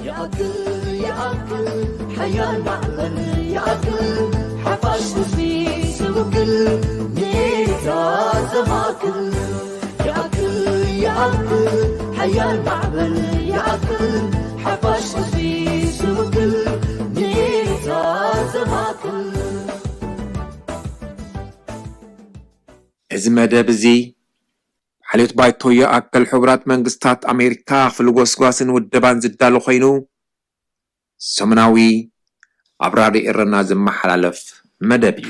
ይኣክል ይኣክል ሓያል ማዕበል ይኣክል ሓፋሽ ህዝቢ ዝውክል ኔታ ዘማክል ይኣክል ይኣክል ሓያል ማዕበል ይኣክል ሓፋሽ ህዝቢ ዝውክል ኔታ ዘማክል። እዚ መደብ እዚ ብሓልዮት ባይቶ ይኣክል ሕቡራት መንግስታት ኣሜሪካ ክፍሊ ጎስጓስን ውደባን ዝዳሎ ኮይኑ ሰሙናዊ ኣብ ራድዮ ኤረና ዝመሓላለፍ መደብ እዩ።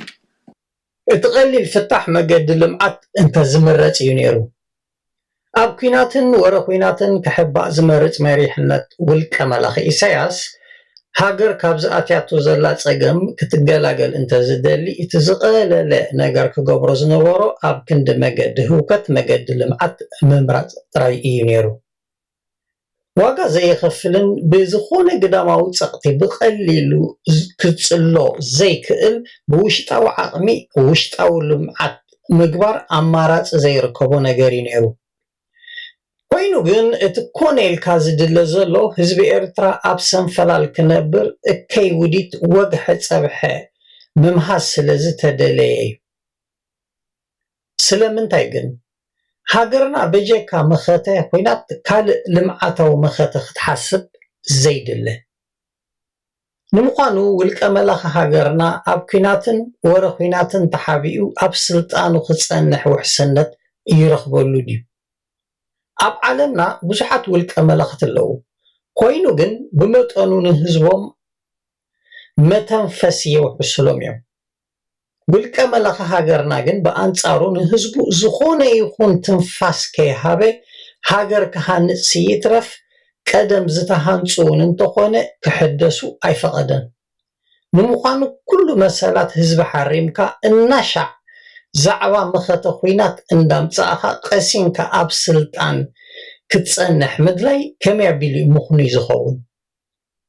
እቲ ቀሊል ፍታሕ መገዲ ልምዓት እንተዝምረፅ እዩ ነይሩ። ኣብ ኲናትን ወረ ኲናትን ክሕባእ ዝመርፅ መሪሕነት ውልቀ መላኺ ኢሳያስ ሃገር ካብዚ ኣትያቶ ዘላ ፀገም ክትገላገል እንተዝደሊ እቲ ዝቐለለ ነገር ክገብሮ ዝነበሮ ኣብ ክንዲ መገዲ ህውከት መገዲ ልምዓት ምምራፅ ጥራይ እዩ ነይሩ። ዋጋ ዘየኸፍልን ብዝኾነ ግዳማዊ ጸቕጢ ብቐሊሉ ክጽሎ ዘይክእል ብውሽጣዊ ዓቕሚ ውሽጣዊ ልምዓት ምግባር ኣማራጺ ዘይርከቦ ነገር እዩ ነይሩ። ኮይኑ ግን እቲ ኮነ ኢልካ ዝድለ ዘሎ ህዝቢ ኤርትራ ኣብ ሰንፈላል ክነብር እከይ ውዲት ወግሐ ጸብሐ ምምሃዝ ስለ ዝተደለየ እዩ። ስለምንታይ ግን? ሃገርና በጀካ መኸተ ኹናት ካልእ ልምዓታዊ መኸተ ክትሓስብ ዘይድለ። ንምዃኑ ውልቀ መላኺ ሃገርና ኣብ ኲናትን ወረ ኲናትን ተሓቢኡ ኣብ ስልጣኑ ክጸንሕ ውሕስነት ይረኽበሉ ድዩ? ኣብ ዓለምና ብዙሓት ውልቀ መላኽቲ ኣለዉ። ኮይኑ ግን ብመጠኑ ንህዝቦም መተንፈሲ የውሕስሎም እዮም። ውልቀ መላኺ ሃገርና ግን ብኣንጻሩ ንህዝቡ ዝኾነ ይኹን ትንፋስ ከይሃበ ሃገር ክሃንጽ ይትረፍ ቀደም ዝተሃንጹ እውን እንተኾነ ክሕደሱ ኣይፈቐደን። ንምዃኑ ኩሉ መሰላት ህዝቢ ሓሪምካ እናሻዕ ዛዕባ መኸተ ኹናት እንዳምጻእኻ ቀሲንካ ኣብ ስልጣን ክትጸንሕ ምድላይ ከመይ ኣቢሉ እዩ ምኽኑይ ዝኸውን?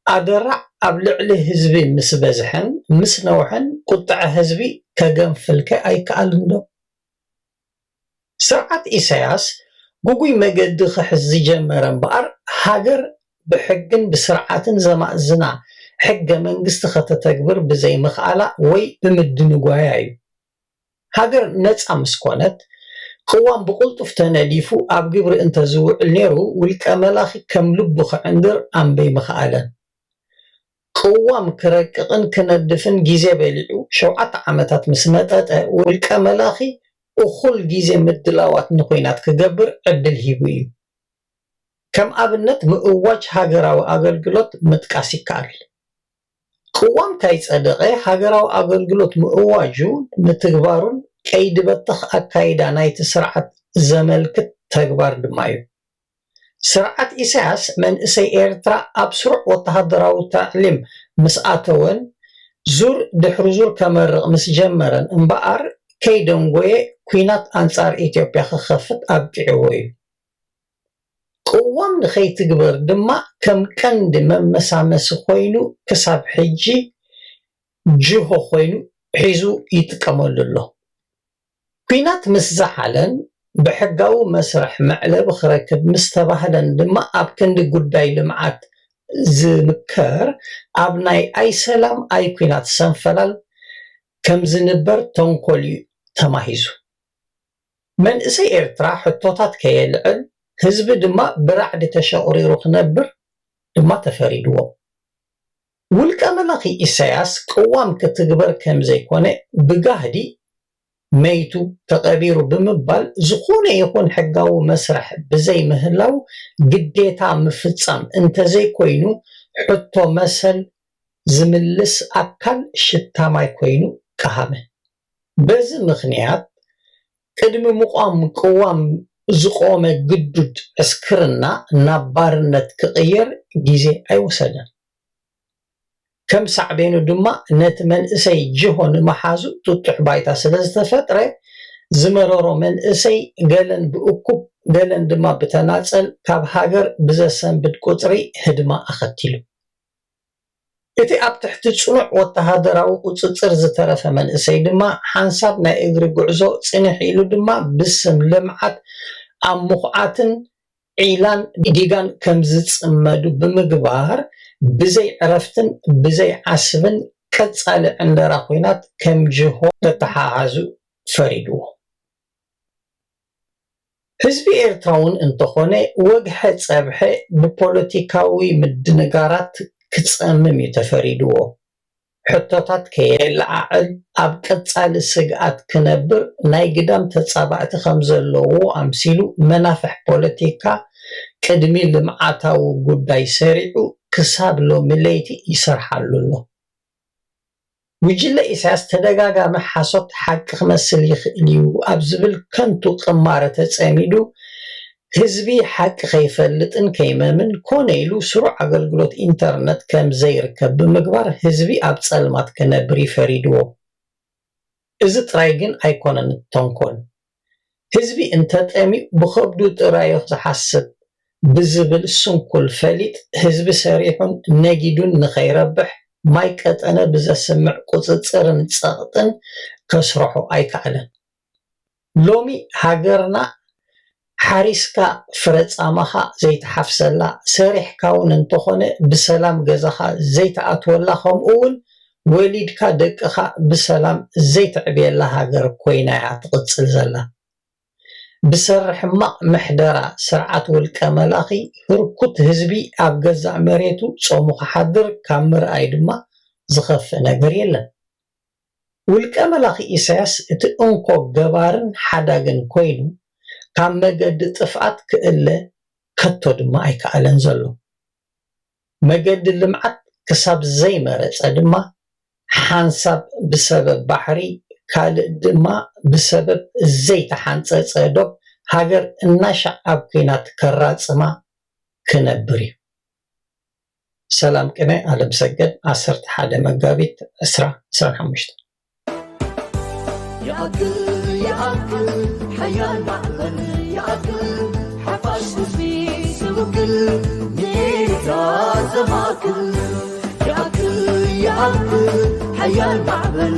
ኣደራዕ ኣብ ልዕሊ ህዝቢ ምስ በዝሐን ምስ ነውሐን ቁጥዐ ህዝቢ ከገንፍልከ ኣይከኣልን ዶ? ስርዓት ኢሳያስ ግጉይ መገዲ ክሕዝ ዝጀመረ እምበኣር ሃገር ብሕግን ብስርዓትን ዘማእዝና ሕገ መንግስቲ ከተተግብር ብዘይምኽኣላ ወይ ብምድንጓያ እዩ። ሃገር ነጻ ምስ ኮነት፣ ቅዋም ብቕልጡፍ ተነዲፉ ኣብ ግብሪ እንተዝውዕል ነይሩ፣ ውልቀ መላኺ ከም ልቡ ክዕንድር ኣምበይ ምኽኣለን። ቅዋም ክረቅቕን ክነድፍን ግዜ በሊዑ ሸውዓተ ዓመታት ምስ መጠጠ፣ ውልቀ መላኺ እኹል ግዜ ምድላዋት ንኹናት ክገብር ዕድል ሂቡ እዩ። ከም ኣብነት ምእዋጅ ሃገራዊ ኣገልግሎት ምጥቃስ ይከኣል። ቅዋም ካይጸደቐ ሃገራዊ ኣገልግሎት ምእዋጁ ምትግባሩን ቀይዲ በተኽ ኣካይዳ ናይቲ ስርዓት ዘመልክት ተግባር ድማ እዩ። ስርዓት ኢሳያስ መንእሰይ ኤርትራ ኣብ ስሩዕ ወተሃደራዊ ታዕሊም ምስ ኣተወን ዙር ድሕሪ ዙር ከመርቕ ምስ ጀመረን እምበኣር ከይደንጎየ ኲናት ኣንጻር ኢትዮጵያ ክኸፍት ኣብቂዕዎ እዩ። ቅዋም ንኸይትግበር ድማ ከም ቀንዲ መመሳመሲ ኮይኑ ክሳብ ሕጂ ጅሆ ኮይኑ ሒዙ ይጥቀመሉ ኣሎ። ኲናት ምስ ዝሓለን ብሕጋዊ መስርሕ መዕለቢ ክረክብ ምስ ተባህለን ድማ ኣብ ክንዲ ጉዳይ ልምዓት ዝምከር ኣብ ናይ ኣይሰላም ኣይኲናት ሰንፈላል ከም ዝንበር ተንኮል እዩ ተማሂዙ። መንእሰይ ኤርትራ ሕቶታት ከየልዕል ህዝቢ ድማ ብራዕዲ ተሸቑሪሩ ክነብር ድማ ተፈሪድዎ። ውልቀ መላኺ ኢሳያስ ቅዋም ክትግበር ከም ዘይኮነ ብጋህዲ መይቱ ተቐቢሩ ብምባል ዝኾነ ይኹን ሕጋዊ መስርሕ ብዘይ ምህላው ግዴታ ምፍጻም እንተዘይኮይኑ ሕቶ መሰል ዝምልስ ኣካል ሽታ ማይ ኮይኑ ቀሃመ። በዚ ምኽንያት ቅድሚ ምቋም ቅዋም ዝቖመ ግዱድ ዕስክርና ናብ ባርነት ክቕየር ግዜ ኣይወሰደን። ከም ሳዕቤኑ ድማ ነቲ መንእሰይ ጅሆ ንምሓዙ ጥጡሕ ባይታ ስለ ዝተፈጥረ ዝመረሮ መንእሰይ ገለን ብእኩብ ገለን ድማ ብተናጸል ካብ ሃገር ብዘሰንብድ ቁጽሪ ህድማ ኣኸቲሉ። እቲ ኣብ ትሕቲ ጽኑዕ ወተሃደራዊ ቁጽጽር ዝተረፈ መንእሰይ ድማ ሓንሳብ ናይ እግሪ ጉዕዞ ጽንሕ ኢሉ ድማ ብስም ልምዓት ኣብ ምኹዓትን ዒላን ዲጋን ከም ዝጽመዱ ብምግባር፣ ብዘይ ዕረፍትን ብዘይ ዓስብን ቀጻሊ ዕንደራ ኲናት ከም ጅሆ ከተሓሓዙ ፈሪድዎ። ህዝቢ ኤርትራ እውን እንተኾነ፣ ወግሐ ጸብሐ ብፖለቲካዊ ምድንጋራት ክጸምም እዩ ተፈሪድዎ። ሕቶታት ከየለዓዕል፣ ኣብ ቀጻሊ ስግኣት ክነብር፣ ናይ ግዳም ተጻባእቲ ከም ዘለውዎ ኣምሲሉ፣ መናፍሕ ፖለቲካ ቅድሚ ልምዓታዊ ጉዳይ ሰሪዑ ክሳብ ሎሚ ለይቲ ይሰርሓሉ ኣሎ። ጉጅለ ኢሳያስ ተደጋጋሚ ሓሶት ሓቂ ክመስል ይኽእል እዩ ኣብ ዝብል ከንቱ ቅማረ ተጸሚዱ፣ ህዝቢ ሓቂ ከይፈልጥን ከይመምን ኮነ ኢሉ ስሩዕ ኣገልግሎት ኢንተርነት ከም ዘይርከብ ብምግባር ህዝቢ ኣብ ጸልማት ክነብር ይፈሪድዎ። እዚ ጥራይ ግን ኣይኮነን ተንኮል። ህዝቢ እንተጠምዩ ብኸብዱ ጥራዮ ዝሓስብ ብዝብል ስንኩል ፈሊጥ ህዝቢ ሰሪሑን ነጊዱን ንኸይረብሕ ማይ ቀጠነ ብዘስምዕ ቁጽጽርን ጸቕጥን ከስርሖ ኣይከኣለን። ሎሚ ሃገርና ሓሪስካ ፍረ ጻማኻ ዘይትሓፍሰላ፣ ሰሪሕካ እውን እንተኾነ ብሰላም ገዛኻ ዘይትኣትወላ፣ ከምኡ እውን ወሊድካ ደቅኻ ብሰላም ዘይትዕብየላ ሃገር ኮይና እያ ትቕጽል ዘላ። ብሰሪ ሕማቕ ምሕደራ ስርዓት ውልቀ መላኺ ህርኩት ህዝቢ ኣብ ገዛእ መሬቱ ጾሙ ክሓድር ካብ ምርኣይ ድማ ዝኸፍእ ነገር የለን። ውልቀ መላኺ ኢሳያስ እቲ እንኮ ገባርን ሓዳግን ኮይኑ ካብ መገዲ ጥፍኣት ክእለ ከቶ ድማ ኣይከኣለን ዘሎ። መገዲ ልምዓት ክሳብ ዘይመረጸ ድማ ሓንሳብ ብሰበብ ባሕሪ ካልእ ድማ ብሰበብ ዘይተሓንጸጸ ዶብ ሃገር እናሻዕ ኣብ ኲናት ከራጽማ ክነብር እዩ። ሰላም ቅነ ኣለምሰገድ ዓሰርተ ሓደ መጋቢት ዕስራ ዕስራን ሓሙሽተን። ይኣክል ይኣክል ሓያል ማዕበል ይኣክል ሓፋሽ ህዝቢ ዝውክል ንኤርትራ ዘማእክል ይኣክል ይኣክል ሓያል ማዕበል